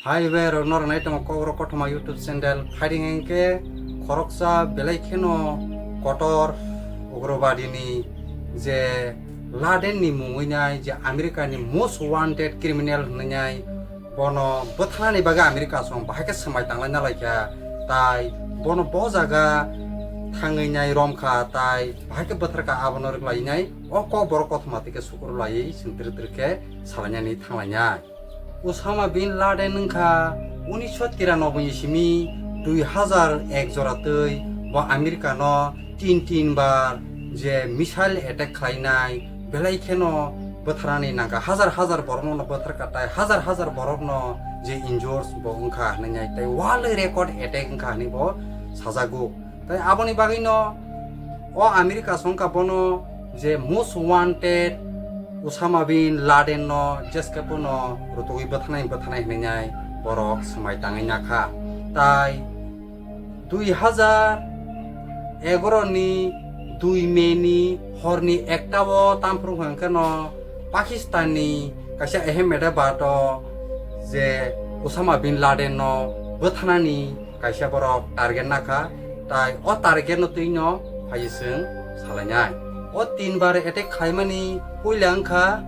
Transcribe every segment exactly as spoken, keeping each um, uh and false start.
Hai bai rok norok nai tongo Kokborok Kothoma YouTube channel. Phaidi hwnkhe khoroksa belai kheno kotor ugrobadi ni je Laden ni mungwi nai je America ni most wanted criminal hwnwi nai bono bwthanani bagwi America song bahai khe swmai tanglai nalaikha, tai bono bo jaga thangwi nai romkha, tai bahai khe bwtharkha, abono rwklai nai o Kokborok Kothoma twi khe sukur laiwi chwng twrwk twrwk khe salainani thanglainai. Osama bin Laden wngkha unisho tiranoboi ni simi dui hazar ek jora twi bo America no tin tin bar je missile attack khlainai, belai kheno bwtharnani nangkha, hazar hazar borokno bwtharkha, tai hazar hazar borokno je injures bo wngkha hwnwi nai, tai world record attack wngkha hwnwi bo sajago. Tai aboni bagwino o America songkha bono je most wanted Osama bin Laden no jeske bono rutugwi bwthanai bwthanai hwnwi nai borok swmai tangwi nakha. Tai dui hazar egaro ni dui May ni horni ekta o tamphru hwnkhe no Pakistan ni kaisa Ahmedabad o je Osama bin Laden no bwthanani kaisa borok target nakha, tai o target no twi no phai chwng salainai. O tin bar attack khlaimani puila wngkha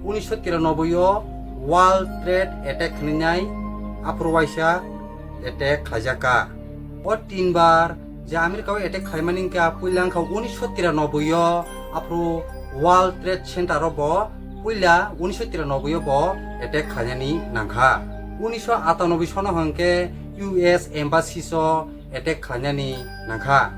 unisho tiranoboi o World Trade Attack hwnwi nai, aphuru waisa attack khlaijakha. O tin bar je America o attack khlaimani wngkha puila wngkha unisho tiranoboi o, aphuru World Trade Center o bo puila unisho tiranoboi o bo attack khlainani nangkha. Unisho atanoboi sono hwnkhe U S embassy o attack khlainani nangkha.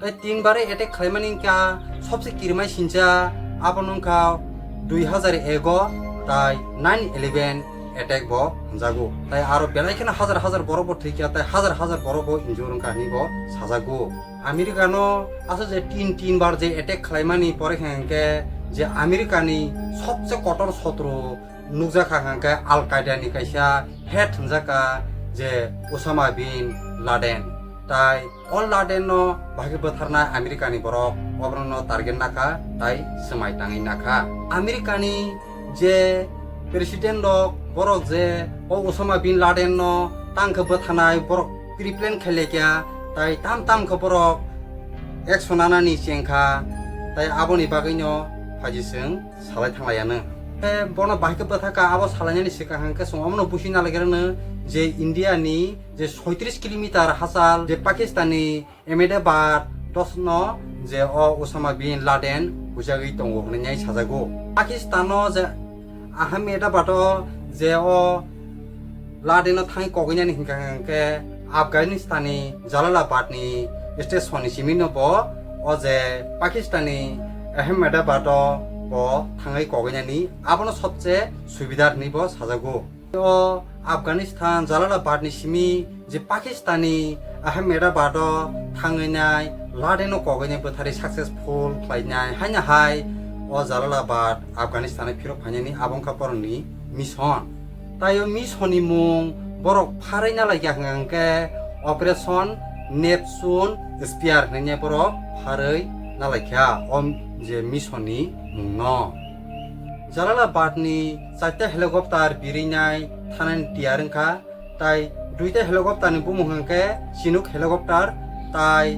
Tai tin bare attack khlaimani wngkha sobse kirimai sincha, abono wngkha dui hazar ego tai nine eleven attack bo hwnjago. Tai aro belai kheno hazar hazar borok bo thwikha, tai hazar hazar borok bo injure wngkha hwnwi bo sajago. America no aswk je tin tin bar je attack khlaimani pore hwnkhe je America ni sobse kotor sotro nukjakha hwnkhe Al Qaeda ni kaisa head hwnjakha je Osama bin Laden. Tai o Laden no bahai khe bwtharnai America ni borok, oborok no target nakha tai swmai tangwi nakha. America ni je president rok, borok je o Osama bin Laden no tang khe bwthanai borok pre-plan khailekya, tai tam tam khe borok action anani chengkha, tai aboni bagwino phaji chwng salai thanglaiya no. Khe bono bahai khe bwthakha, abo salainani swkang hwnkhe chwng omono busi nalaikha rwno je India ni je soitris kilometer hachal je Pakistan ni Ahmedabad dosno je o Osama bin Laden bujagwi tongo hwnwi sajago. Pakistan o je Ahmedabad o je o Laden no thangwi kogwinani hwnkha hwnkhe Afghanistan ni Jalalabad ni station ni simi no bo o je Pakistan ni Ahmedabad o bo thangwi kogwinani abono sobse subidar hwnwi bo sajago. O Afghanistan Jalalabad ni simi je Pakistani Ahmedabad o thangwi nai Laden no kogwi nai bwtharwi successful khlai nai haino hai o Jalalabad Afghanistan o phirok phainani abo wngkha borokni mission. Tai o mission ni mung borok pharwi nalaikha hwnkha hwnkhe Operation Neptune Spear hwnwi borok pharwi nalaikha o je mission ni mung no. Jalalabad ni chaita helicopter birwi nai thanani tiyar wngkha, tai duita helicopter ni bumung hwnkhe Chinook helicopter, tai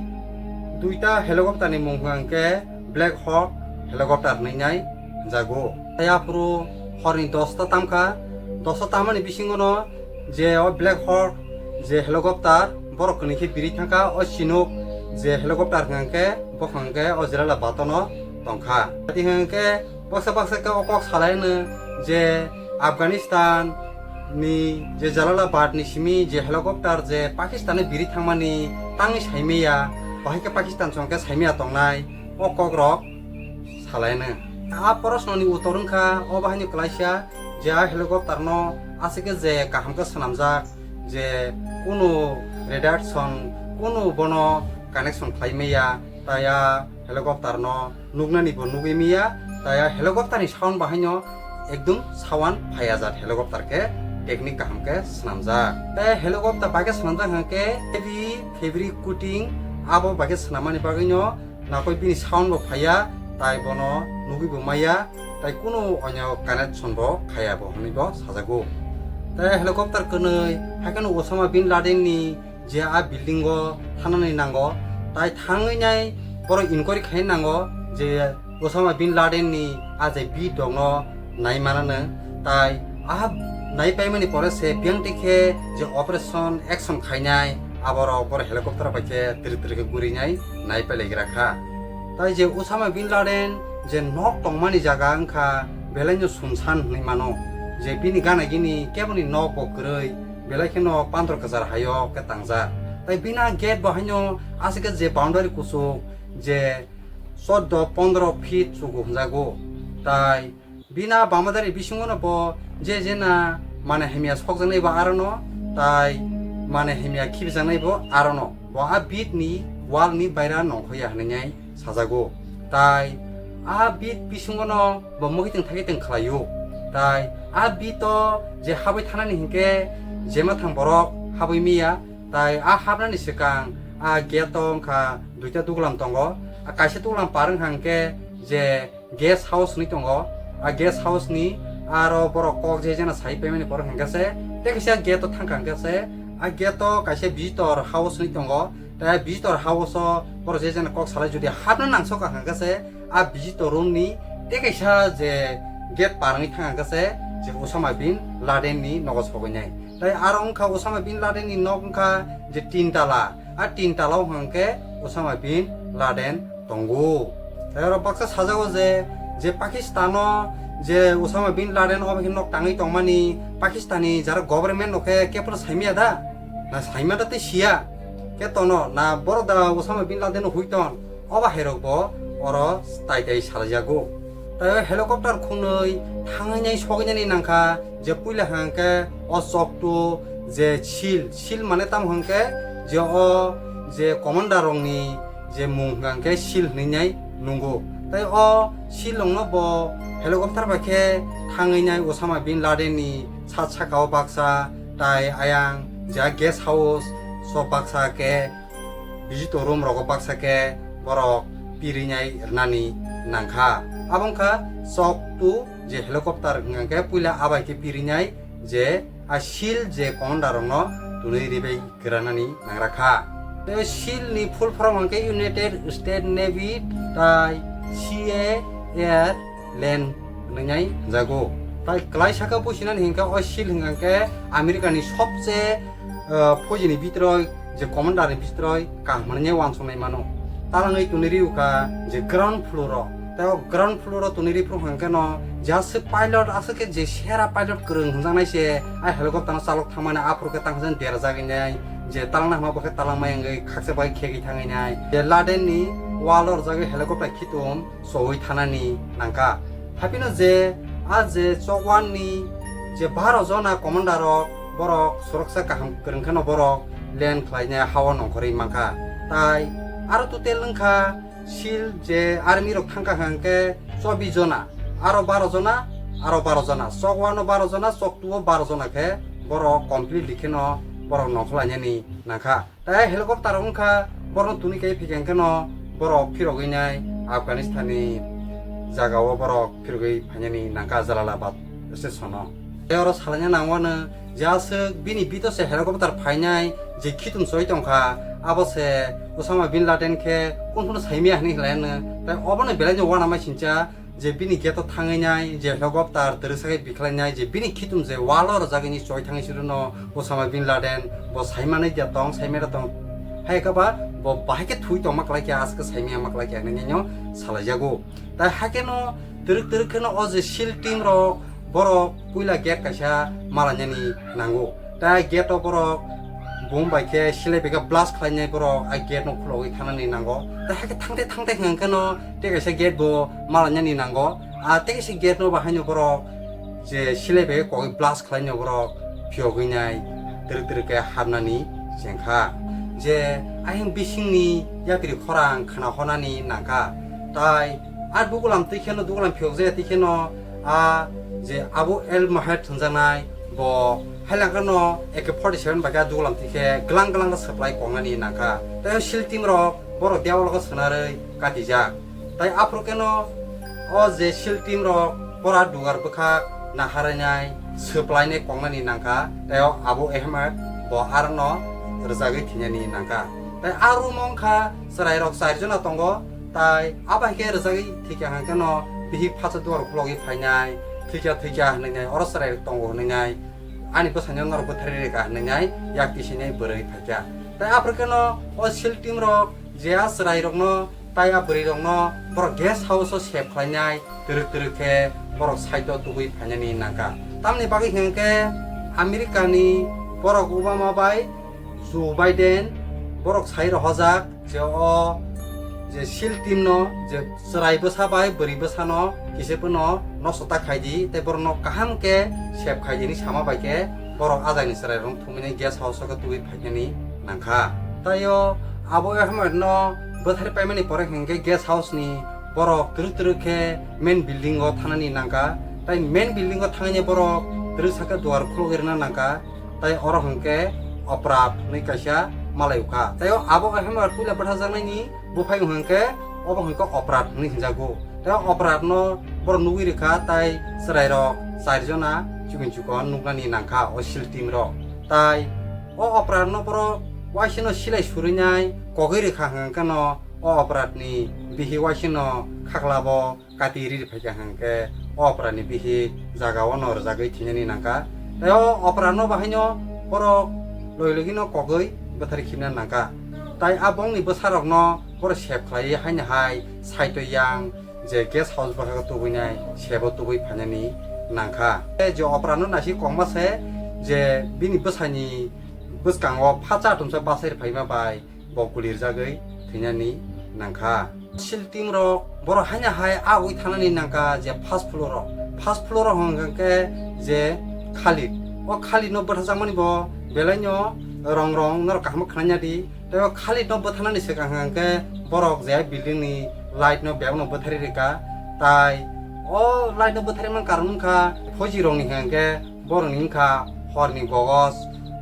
duita helicopter ni mung hwnkhe Black Hawk helicopter hwnwi nai hwnjago. Tai aphuru horni dosta tamkha, dosta tamani bisingo no je o Black Hawk je helicopter borok kwnwi khe birwi thangkha, o Chinook je helicopter hwnkhe bokhang khe o Jalalabad o no tongkha. Tei hwnkhe baksa baksa khe o kok salai no je Afghanistan ni je Jalalabad ni simi je helicopter je Pakistan o birwi thangmani tangwi saimaya, bahai khe Pakistan chong khe saimaya tongnai o kok rok salai no. A proshno ni uttor wngkha o bahai ni klaisa je a helicopter no aswk khe je kaham khe swnamjak je kunu radiation kunu bono connection khlai maya, tai a helicopter no nuknani bo nugwi maya, tai a helicopter ni sound bahaino ekdum sound phaiya jat helicopter khe technique kaham khe swnamjak. Tai helicopter bai khe swnamjak hwnkhe heavy fabric coating abo bai khe swnamani bagwino nakoi bini sound bo phaiya, tai bono nugwi bo maya, tai kunu onyo connection bo khaiya bo hwnwi bo sajago. Tai helicopter kwnwi haikhe no Osama bin Laden ni je a building o thanani nango, tai thangwi nai borok inquiry khai nango je Osama bin Laden ni a je beat rok no nai manano, tai a nai paimani pore se biyang tikhe je operation action khainai aborok borok helicopter bai khe trik trik khe guri nai nai pailaikra kha. Tai je Osama bin Laden je nok tongmani jaga wngkha belaino sumsan hwnwi mano, je bini gana gini keboni nok bo kwrwi, belai kheno pandro kwchar haio khe tangjak. Tai bina gate bo haino aswk khe je boundary kuchuk je choddo pondro feet chugo hwnjago. Tai bina bamadari bisingo no bo je jena mane himya sokjaknai bo arono, tai mane himya khibijaknai bo arono. Bo a beat ni wall ni baira nongkhoya hwnwi sajago. Tai a beat bisingo no bo mwkhitwng thaikitwng khlaio. Tai a beat o je habwi thanani hinkhe jemathang borok habwi miya. Tai a habnani swkang a gate o wngkha duita duglam tongo. A kaisa duglam par wngkha hinkhe je guest house hwnwi tongo. A guest house ni aro borok kok je jena sai paimani borok hinkhe se tei kaisa gate o thangkha hinkhe se a gate o kaisa visitor house hwnwi tongo. Tai visitor house o borok je jena kok salai jodi habna nangsoka hinkhe se a visitor room ni tei kaisa je gate par wngwi thangkha hinkhe se je Osama bin Laden ni nogo sogwi nai. Tai aro wngkha Osama bin Laden ni nok wngkha je tin tala. A tin tala o hwnkhe Osama bin Laden tongo. Tai oro baksa sajago je, je Pakistan o je Osama bin Laden obo khe nok tangwi tongmani Pakistan ni jara government no khe kephano saimaya da? Na saima da tei siya. Khe tono na borok da Osama bin Laden no hui ton. Obo hairok bo oro tai tai salaijago. Tai o helicopter khungnwi thangwi nai sogwi nani nangkha je puila hwnkhe o choktu je seal, seal mane tamo hwnkhe je o je commander rokni je mung hwnkhe seal hwnwi nai nungo. Tai o seal rokno bo helicopter bai khe thangwi nai Osama bin Laden ni sat saka o baksa tai ayang je guest house o baksa khe visitor room rogo baksa khe borok pirinai rwnani nangkha. Abo wngkha choktu je helicopter hwnkhe puila abai khe pirinai je a seal je commander rokno twnwi ribai granani nangrakha. Tei seal ni full form hwnkhe United States Navy tai C A Air Land hwnwi hwnjago. Tai kwlai saka businani hinkhe o seal hwnkhe America ni sobse ah, phoji ni bitroi je commander ni bitroi kaham hwnwi wansuk nai mano. Talangwi tuni riu kha je ground floor o. Tei o ground floor o tuni ri phuru hwnkhe no je aswk pilot aswk khe je sera pilot kwrwng hwnjaknai se a helicopter no chalok thangmani aphuru khe tangsa derajak nai je talangna hwnma bo khe talangmai wngwi khaksa bai khegwi thangwi nai. Je Laden ni wall o rwjagwi helicopter khitung chowui thanani nangkha. Haphino je a je chokwanni je baro jona commander rok borok suraksa kaham kwrwng kheno borok land khlainai hao nongkhorwi mankha. Tai aro total wngkha seal je army rok thangkha hwnkhe chobbish jona, aro baro jona, aro baro jona, chokwano baro jona, choktuo baro jona khe borok completely kheno borok nongkhorlainani nangkha. Tai helicopter wngkha, borokno tuni kai phikha hwnkhe no borok phirogwi nai Afghanistan ni jaga o borok phirogwi phainani nangkha Jalalabad station o. Tai oro salaina nangwano je aswk bini bito se helicopter phainai je khitum choi tongkha, abo se Osama bin Laden khe kunu kunu saimaya hinwi hinlaiano. Tai obono belai no uanama sincha je bini gate o thangwi nai, je helicopter twrwk sakhe bikhlai nai, je bini khitum je wall o rwjagwi ni choi thangwi siro no Osama bin Laden bo saimanai da tong, saimai da tong. Hai khe ba bo bahai khe thui tongma kwlai khe, aswk saimaya ma kwlai khe hinwi no salaijago. Tai hakhe no twrwk twrwk kheno o je seal team rok borok puila gate kaisa malainani nango. Tai gate o borok bom bai khe silai bai khe blast khlainai borok, a gate no khulogwi thanani nango. Tai hakhe thangte thangte hwnkhe no tei kaisa gate bo malainani nango. A tei kaisa gate no bahaino borok je silai bai khe kogwi blast khlainai borok phiyogwi nai twrwk twrwk khe hapnani chengkha. Je ayang bisingni yapri khorang khna honani nangkha. Tai a dugulam twi kheno dugulam phiyokjaya twi kheno a je Abu El Mahed hwnjaknai bo hailangkhano A K forty seven bai khe a dugulam twi khe glang glang da supply kongnani nangkha. Tai o seal team rok borok dewalo khe swnarwi katijak. Tai aphuru kheno o je seal team rok pora dugar bwkhak naharnai swplainai koknani nangkha, tei o Abu Ahmed bo arokno rwjagwi thwinani nangkha. Tei a room o wngkha chwrairok char jona tongo, tai abo hai khe rwjagwi thwikha hwnkhe no bihik phatsa duar khulogwi phainai, thwikha thwikha hwnwi nai, oro chwrairok tongo hwnwi nai, ani bwsano norok bwtharwi rwkha hwnwi nai yak tisinai bwrwi phaikha. Tei aphuru kheno o SEAL team rok je a chwrairokno tai a bwrwirokno borok guest house o save khlainai, twrwk twrwk khe borok side o tubui phainani nangkha. Tamni bagwi hwnkhe America ni borok Obama bai Joe Biden borok sai rohojak je o je SEAL team no je chwrai bwsa bai bwrwi bwsano kisa phano nosto ta khaidi tei borokno kaham khe save khaidi hinwi sama bai khe borok a jaini chwrairokno thumwi guest house o khe tubui phainani nangkha. Tai o Abu Ahmed no bwthari paimani pore hwnkhe guest house ni borok twrwk twrwk khe main building o thanani nangkha. Tai main building o thangwi borok twrwk sakhe duar khulugwi rwna nangkha. Tai oro hwnkhe Oprat hwnwi kaisa malai ukha. Tai o Abu Ahmed puila bwtharjaknaini buphai hwnkhe obo hwnkhe Oprat hwnwi hwnjago. Tei o Oprat no borok nugwi rwkha, tai chwrairok char jona chikon chikon nuknani nangkha o SEAL team rok. Tai o Oprat no borok waisino silai surwinai kogwi rwkha hwnkhe no o Oprat ni bihik waisino khaklabo kati riri phaikha hwnkhe o Oprat ni bihik jaga o no rwjagwi thwinani nangkha. Tei o Oprat no bahaino borok logi logi no kogwi bwthari khibna nangkha. Tai a bongni bwsarok no borok save khlaiwi haino hai saito yang je guest house bwkha tubui nai sebo tubui phainani nangkha. Je Oprat no naisik kokma se je bini bwsani bwskango phatsa atumsa basai phaima bai bo kulirjagwi thwinani nangkha. SEAL team rok borok haino hai agwi thanani nangkha je first floor o. First floor o hwnkhe je Khalid. O Khalid no bwtharjakmani bo belaino rong rong norok kaham khwnaina di. Tei o Khalid no bwtharnani swkang hwnkhe borok je building ni light no bebak no bwtharwi rwkha. Tai o light no bwtharwi man karon wngkha phoiji rok ni hwnkhe borok ni wngkha hor ni gogos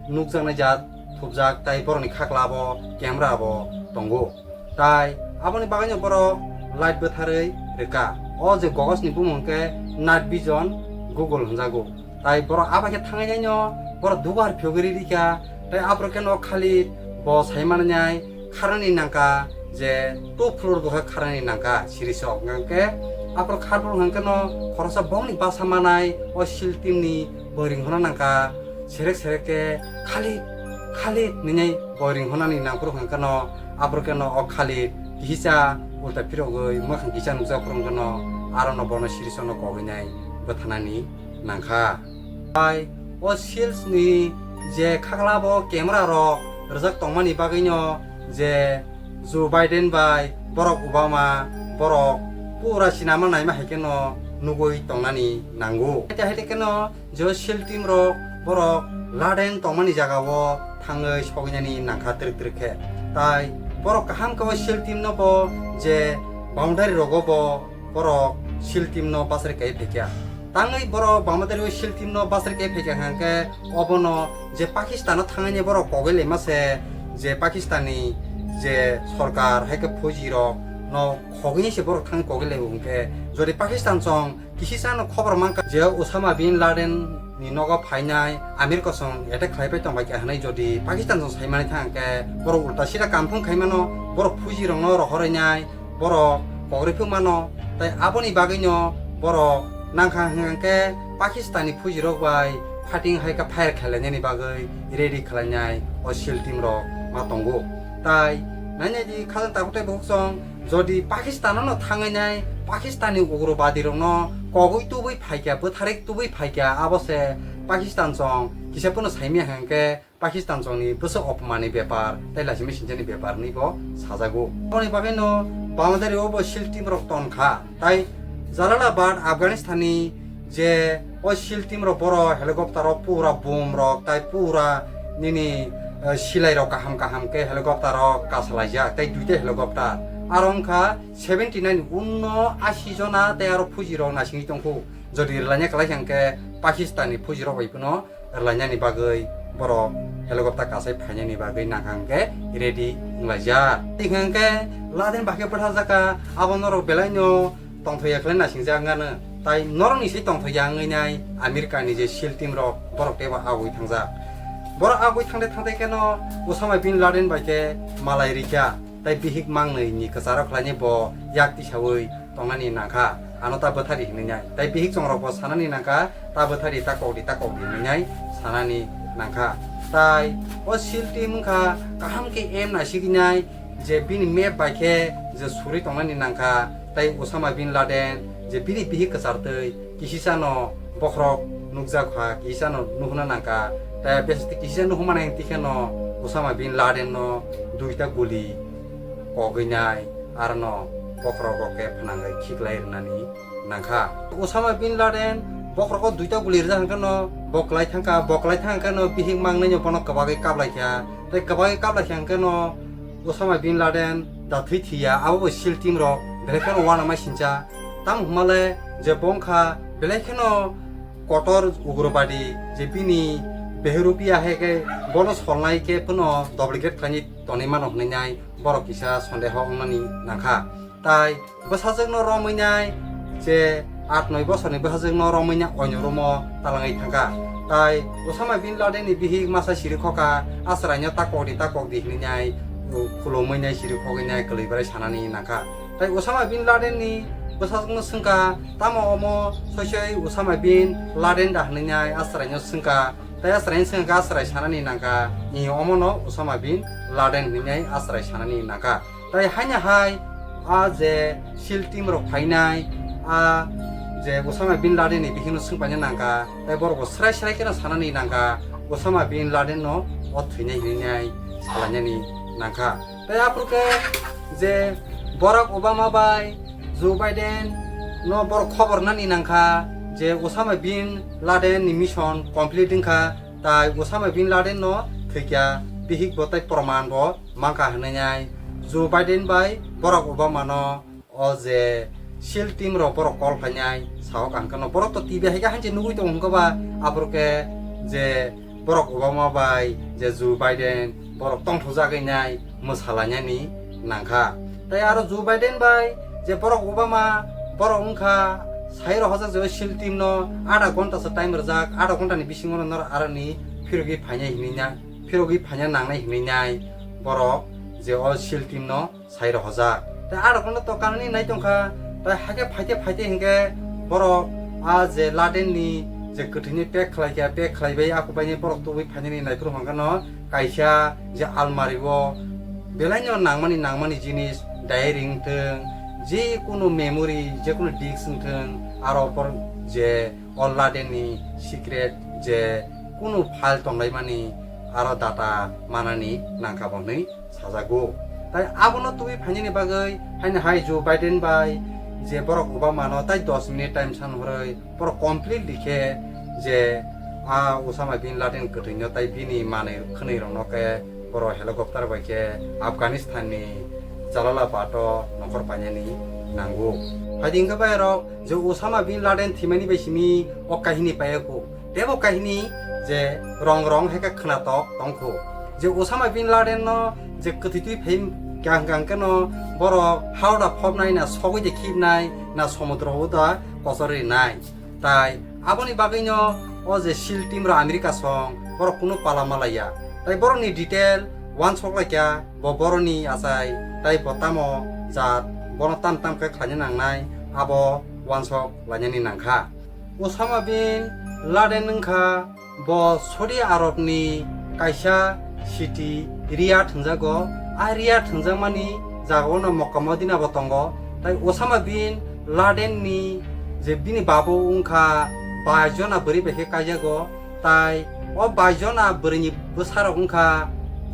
nukjaknai jat thupjak tai borok ni khaklabo camera bo tongo. Tai aboni bagwino borok light bwtharwi rwkha. O je gogos ni bumung hwnkhe night vision Google hwnjago. Tai borok abo khe thangwi naino borok dugar phiyogwi rikha. Tai aphuru khe no Khalid bo sai manai nai kharani nangkha je two floor bwkha kharani nangkha siri sok. Hwnkhe aphuru kharphuru hwnkhe no khoroksa bongni basa manai o SEAL team ni bo ring hona nangkha. Serek serek khe Khalid, Khalid hinwi bo ring honani nangphuru hwnkhe no aphuru khe no o Khalid kisa ulta phirogwi mwkhang kisa nukjak phuru hwnkhe no aro no bono siri sok no kogwi nai bwtharnani nangkha. Tai o SEALs ni je khaklabo camera rok rwjak tongmani bagwino je Joe Biden bai borok Obama borok pura sinama naima hai kheno nugwi tongnani nango. Haite haite kheno je SEAL team rok borok Laden tongmani jaga o thangwi sogwinani nangkha twrwk twrwk khe. Tai borok kaham khe o SEAL team no bo je boundary rogo bo borok SEAL team no bachari kai phaikha. Tangwi borok bangma tari SEAL team no bachari kai phaikha hwnkhe obono je Pakistan o thangwi borok kogwi laima se je Pakistan ni je sorkar hai khe phoiji rok no khogwi se borok thangwi kogwi lai hwnkhe jodi Pakistan song kisisa no khobor mankha je Osama bin Laden ni nogo phainai America song attack khlai pai tong bai kha hwnwi jodi Pakistan song sai mani thang khe borok ulta sida kamphung khai mano borok phoiji rok no rohorwi nai borok kogri phuk mano, tai aboni bagwino borok nangkha hwnkhe Pakistani phoiji rok bai fighting hai khe fire khailainani bagwi ready khwlainai o SEAL team rok ma tongo. Tai nainai di khajang tabuk tei bukhuk song jodi Pakistan no thangwi nai Pakistani ugrobadi rok no kogwi tubui phaikha bwtharwi tubui phaikha abo se Pakistan song kisa phano saimya hwnkhe Pakistan songni bwswk opomani bepar tei laisima sinjani bepar hinwi bo sajago. Aboni bagwino boundary o bo SEAL team rok ton kha. Tai Jalalabad, Afghanistan ni je o SEAL team rok boro helicopter o pura bom rok tai pura nini, eh, silai rok kaham kaham khe helicopter o kasalaijak tai duita helicopter. Aro wngkha seventy nine unno ashi jona tei aro phoiji rok naisingwi tongkhu. Jodi rwlaina kwlai kha hwnkhe Pakistan ni phoiji rok bai phano rwlainani bagwi borok helicopter kasai phainani bagwi nangkha hwnkhe ready wnglaijak. Tei hwnkhe Laden bahai khe bwtharjakha, abo norok belaino tongthokya khlai naisingjaknani. Tai norokni se tongthokya wngwi nai America ni je seal team rok, borok teibo agwi thangjak. Borok agwi thangde thangde kheno Osama bin Laden bai khe malai rikha, tai bihik mangnwi ni kwcharo khlainai bo yak tisaui tongnani nangkha, ano ta bwthari hinwi nai. Tai bihik chongrok bo sanani nangkha, ta bwthari, ta kokdi, ta kokdi hinwi nai sanani nangkha. Tai o seal team wngkha kaham khe aim naisigwi nai, je bini map bai khe je suri tongnani nangkha, tai Osama bin Laden je bini bihik kwchar twi kisisa no bokhorok nukjak kha, kisisa no nuhuna nangkha, tai besi kisisa nuhuma nai twi kheno Osama bin Laden no duita guli kogwi nai, aro no bokhorok rok khe phnangwi khiklai rwnani nangkha. Osama bin Laden bokhorogo duita guli rijak hwnkhe no bo kwlai thangkha, bo kwlai thangkhe no bihik mangnai no bono kwbagwi kaplaikha. Tei kwbagwi kaplaikha hwnkhe no Osama bin Laden da thwi thiya, abo bo seal team rok belai kheno uanama sincha. Tamo hwnmale je bo wngkha belai kheno kotor ugrobadi, je bini behurupiya hai khe bono solnai khe phano duplicate khlainai tonwi mano hwnwi nai borok kisa sondeho wngnani nangkha. Tai bwsajwkno romwi nai je aat noi bosorni bwsajwkno romwi nai oino room-o talangwi thangkha. Tai Osama bin Laden ni bihik masa siri khokha, aswraino ta kokdi ta kokdi hinwi nai, uh, khulumwi nai siri khogwi nai kwlwi bwrai sanani nangkha. Tai Osama bin Laden ni bwsajwkno swngkha, tamo omo soi soi Osama bin Laden da hinwi nai aswraino swngkha. Tai aswraino swngkha, aswrai sanani nangkha, i omono Osama bin Laden hinwi nai aswrai sanani nangkha. Tai haino hai a je seal team rok phainai, a je Osama bin Laden ni bihikno swngpaina nangkha, tai borok bo srai srai kheno sanani nangkha, Osama bin Laden no o thwinai hinwi nai salainani nangkha. Tai aphuru khe je Barack Obama bai Joe Biden no borok khobor nani nangkha je Osama bin Laden ni mission complete wngkha, tai Osama bin Laden no thwikya bihik bo tai proman bo mankha hinwi nai Joe Biden bai Barack Obama no o je seal team rok borok call khainai sao kaham kheno borok to T V hai khe hanse nugui tongo hwnkhe ba aphuru khe je Barack Obama bai je Joe Biden borok tongthokjagwi nai mwsalainani nangkha. Tai aro Joe Biden bai je Barack Obama borok wngkha sai rohorjak je o seal team no ada ghonta se time rwjak, ada ghonta ni bisingo no norok aroni phirogwi phainai hinwi na, phirogwi phaina nangnai hinwi nai borok je o seal team no sai rohorjak. Tai ada ghonta to kanani nai tongkha, tai hakhe phaite phaite hinkhe borok a je Laden ni je kwthwini pack khlai kha, pack khlai bai ako baini borok tubui phainani naiphuru hwnkhe no kaisa je almari o belai no nangmani nangmani jinis, diary wngthwng, je kunu memory, je kunu disk wngthwng, aro por je o Laden ni secret je kunu file tonglaimani aro data manani nangkha bo hinwi sajago. Tai abono tubui phainani bagwi haino hai Joe Biden bai je Barack Obama no tai dos minute time san horoi borok completely khe je a Osama bin Laden kwthwino tai bini manwi khwnwi rokno khe borok helicopter bai khe Afghanistan ni Jalalabad o nongkhor painani nango. Hai di hwnkhe bai rok je Osama bin Laden thwimani bai simi o kahini paiyago. Tebo kahini je rong rong hai khe khwnatok tongkho. Je Osama bin Laden no je kwthwi twi phai hwnkha hwnkha hwnkhe no borok haoda phobnai na sogwi de khibnai na somudro o da kochor rinai. Tai aboni bagwi no o je seal team rok America song borok kunu pala malaiya. Tai borok ni detail wansok laikha bo borok ni achai tai bo tamo jat bono tam tam khe khlaina nangnai abo wansok lainani nangkha. Osama bin Laden wngkha bo Saudi Arabni kaisa city Riyadh hwnjago. A Riyadh hwnjakmani jagao no Makkah Madina bo tongo. Tai Osama bin Laden ni je bini babo wngkha bais jona bwrwi bai khe kaijago. Tai o bais jona bwrwini bwsarok wngkha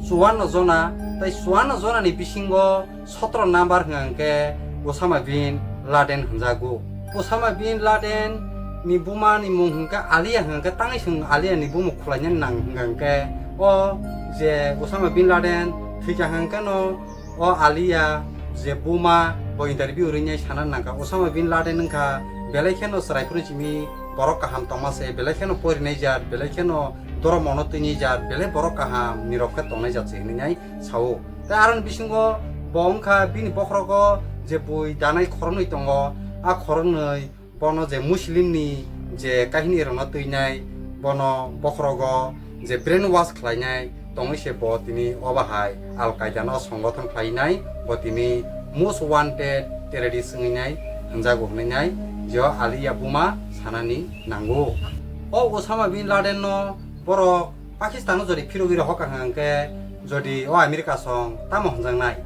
chuanno jona. Tai chuanno jonani bisingo sotro number hwnka hwnkhe Osama bin Laden hwnjago. Osama bin Laden ni buma ni mung hwnkhe Alia hwnkhe tangwi chwng Alia ni bumung khwlaina nang hwnka hwnkhe o je Osama bin Laden thwikha hwnkhe no o Alia je buma bo interview rinai sana nangkha Osama bin Laden wngkha belai kheno chwrai phuru simi borok kaham tongma se belai kheno porinai jat belai kheno dhormo no twini jat belai borok kaham nirok khe tongnai jat se hinwi nai sao. Tei aroni bisingo bo wngkha bini bokhorogo je bui danai khoroknwi tongo, a khoroknwi Bono je Muslim ni je kahini rokno twinai, bono bokhorogo je brainwash khlainai tongwi se bo tini obo hai Al Qaeda no songgothon khlainai, bo tini most wanted terrorist wngwi nai hwnjago hwnwi nai je o Aliya buma sanani nango. O Osama bin Laden no borok Pakistan o jodi phirogwi rohor kha hwnkhe jodi o America song tamo hwnjaknai?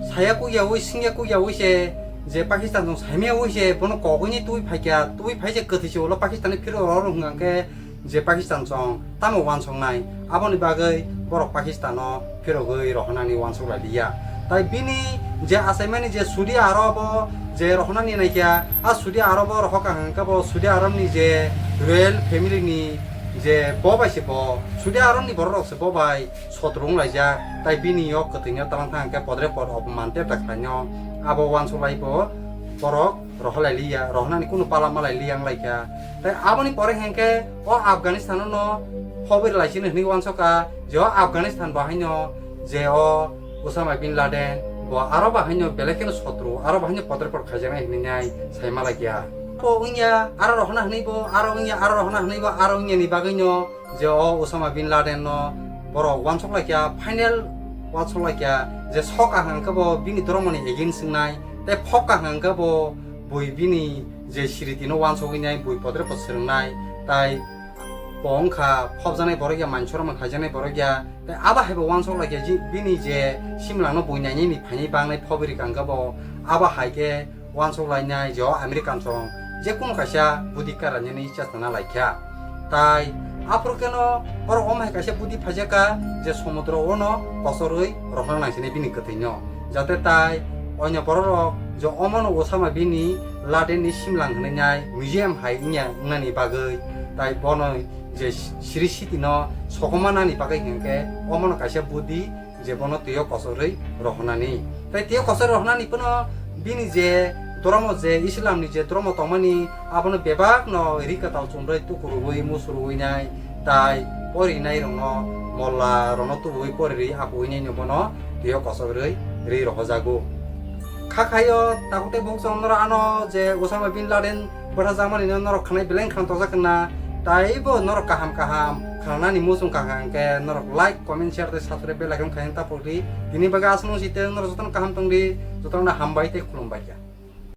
Saya kukyawi, singya kukyawi se je Pakistan song saimaya wi se bono kogwi ni twi phaikya, twi phai se kwthwi se ulo Pakistan ni phiro rohor hwnkhe je Pakistan song tamo wansoknai? Aboni bagwi borok Pakistan o phirogwi rohornani wansok lai liya. Tai bini je achaimani je Saudi Arab o je rohornani naikha, a Saudi Arab o rohor kha hwnkhe bo Saudi Arab ni je royal family ni je bo bai se bo, Saudi Arab ni borok rok se bo bai sotro wng laijak, tai bini o kwthwino talang thang khe podre pod opman tep tak khlaino abo wansuk lai bo borok rohor lai liya, rohornani kunu pala ma lai liya wng lai kha. Tai aboni pore hwnkhe o Afghanistan no phobir lai sini hwnwi wansuk kha je o Afghanistan bo haino je o Osama bin Laden bo aro ba haino belai kheno sotro, aro ba haino podre pod khaijaknai hwnwi nai sai ma lai kha. Bo wngya aro rohorna hwnwi bo, aro wngya aro rohorna hwnwi bo, aro wngya ni bagwi no je o Osama bin Laden no borok wansuk lai kha, final wansuk lai kha je sok kaham khe bo bini dhormo ni against wngnai, tei phok kaham khe bo bui bini je sriti no wansugwi nai, bui podre pod swrwngnai, tai bo wngkha phobjaknai borok ya, manchorma khaijaknai borok ya, tei abo hai bo wansuk lai kha je bini je simlang no bui nainai ni phainai bangnai phobiri kang khe bo abo hai khe wansuk lainai je o American song je kunu kaisa budi kara nini chesta na lai kha. Tai aphuru khe no borok omo hai kaisa budi phaijak kha je somudro o no kochorwi rohorna nang sini bini kwthwi no, jate tai onyo borok rok je omo no Osama bini Laden ni simlang hwnwi nai museum hai wngya wngnani bagwi, tai bono je siri siti no sokomma nani bagwi hwnkhe omo no kaisa budi je bono twi o kochorwi rohornani. Tai twi o kochorwi rohornani phano bini je dhormo, je Islam ni je dhormo tongmani, abono bebak no ri kwtal chumrwi tukurwi musurwi nai, tai porinai rokno, molla rokno tubuwi poriri apuwi nai no bono twi o kochorwi ri rohojago. Kha khaio takhuk tei bukhuk chwng norok ano je Osama bin Laden bwtharjakmani no norok khanai belai khana tojak na, tai bo norok kaham kaham khanani muchung kaham khe norok like, comment, share tei subscribe bell icon khaina tapuk di. Tini bagwi aswk nung si tei norok jotono kaham tong di, jotono hambai tei khulumbai kha.